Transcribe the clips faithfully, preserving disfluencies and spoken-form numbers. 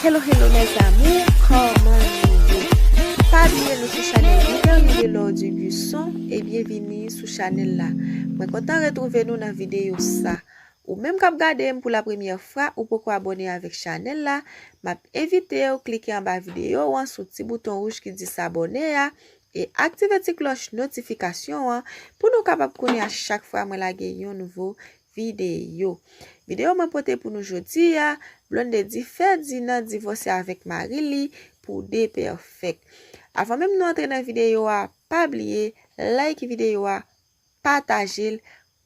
Hello, hello mes amours, kòman nou ye? Pa bliye nou sou chanèl Guilherme Delor Dubuisson e byenvini sou chanèl la. Mwen kontan retwouve nou nan videyo sa. Ou menm k ap gade m pou la premyè fwa, ou poko abòne avèk chanèl la, m ap envite w klike anba videyo an sou ti bouton wouj ki di sabòne a e aktive ti klòch notifikasyon an pou nou kapab konnen a chak fwa mwen lage yon nouvo videyo. Videyo mwen pote pou nou jodi a, Blondedy Ferdinand divòse avèk mari li pou depèfèk. Avan menm nou antre nan videyo a, pa bliye like videyo a, pataje l,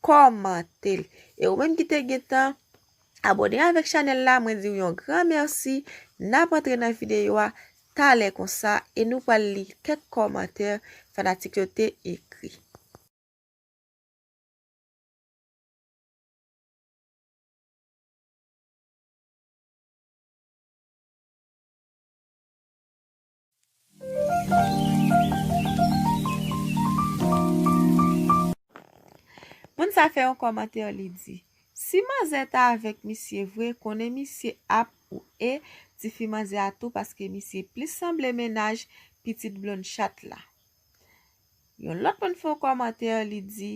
kòmante l. E ou menm ki te gentan abòne avèk chanèl la, mwen di w yon gran mèsi. N ap antre nan videyo a talè konsa e nou pral li kèk kòmantè fanatik yo te ekri. Moun sa fè yon kòmantè, li di, si manzè ta avèk misye vre, konnen misye ap ou e tifi manzè a tou paske misye plis sanble mennaj pitit blonn chat la. Yon lòt moun fè yon kòmantè, li di,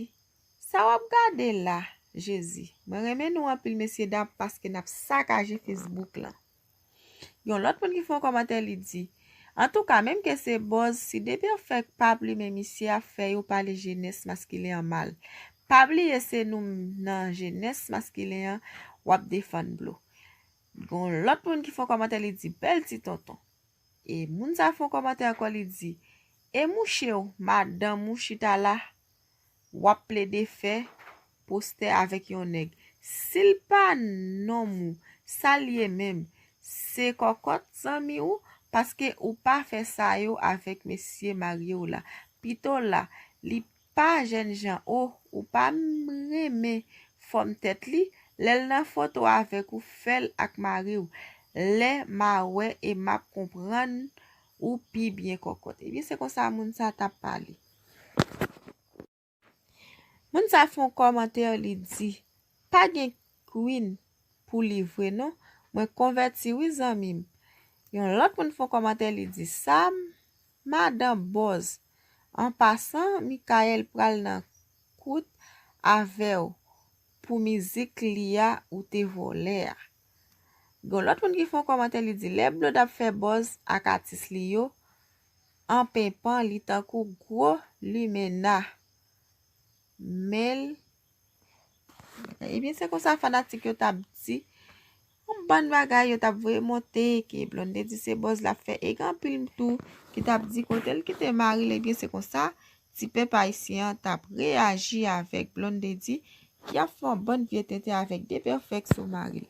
sa w ap gade la, Jezi? Mwen renmen nou anpil, mesye dam, paske n ap sakaje Facebook lan. Yon lòt moun ki fè yon kòmantè, li di, antouka, menm ke se bòz, si depèfèk pa plimen misye ap fè yo pale jenès maskilen an mal. Pa bliye se nou nan jenès maskilen an w ap defann blo. Yon lòt moun ki fè yon kòmantè, li di, bèl ti tonton. E moun sa fè yon kòmantè ankò, li di, e mouche w, madanm ou chita la, w ap plede fè postè avèk yon nèg. Si l pa nonm ou, sa l ye menm? Se kòkòt zanmi ou, paske ou pa fè sa yo avèk mesye marye w la. Pito la, li pa jènjan o, ou pa renmen fòm tèt li, lè l nan foto avèk ou, fè l ak mari w. Lè m a wè e m ap konprann ou pi byen kòkòt. Ebyen, se konsa moun sa t ap pale. Moun sa fè yon kòmantè, li di, pa gen queen pou li vre non. Mwen konvèti wi zanmi m. Yon lòt moun fè yon kòmantè, li di, sa madan bòz. An pasan, Michael pral nan kout avè w pou mizik li a ou te vòlè a. Yon lòt moun ki fè yon kòmantè, li di, lè Blonde ap fè bòz ak atis li yo, an penpan, li tankou gwo limena. Men l, ebyen, se konsa fanatik yo t ap di. Yon bann bagay yo t ap voye monte, ke Blondedy se bòz l ap fè. E gen anpil tou ki t ap di kote l kite mari l, ebyen, se konsa ti pèp ayisyen an t ap reyaji avèk Blondedy, ki ap fè yon bann vye tenten avèk depèfèk sou mari l.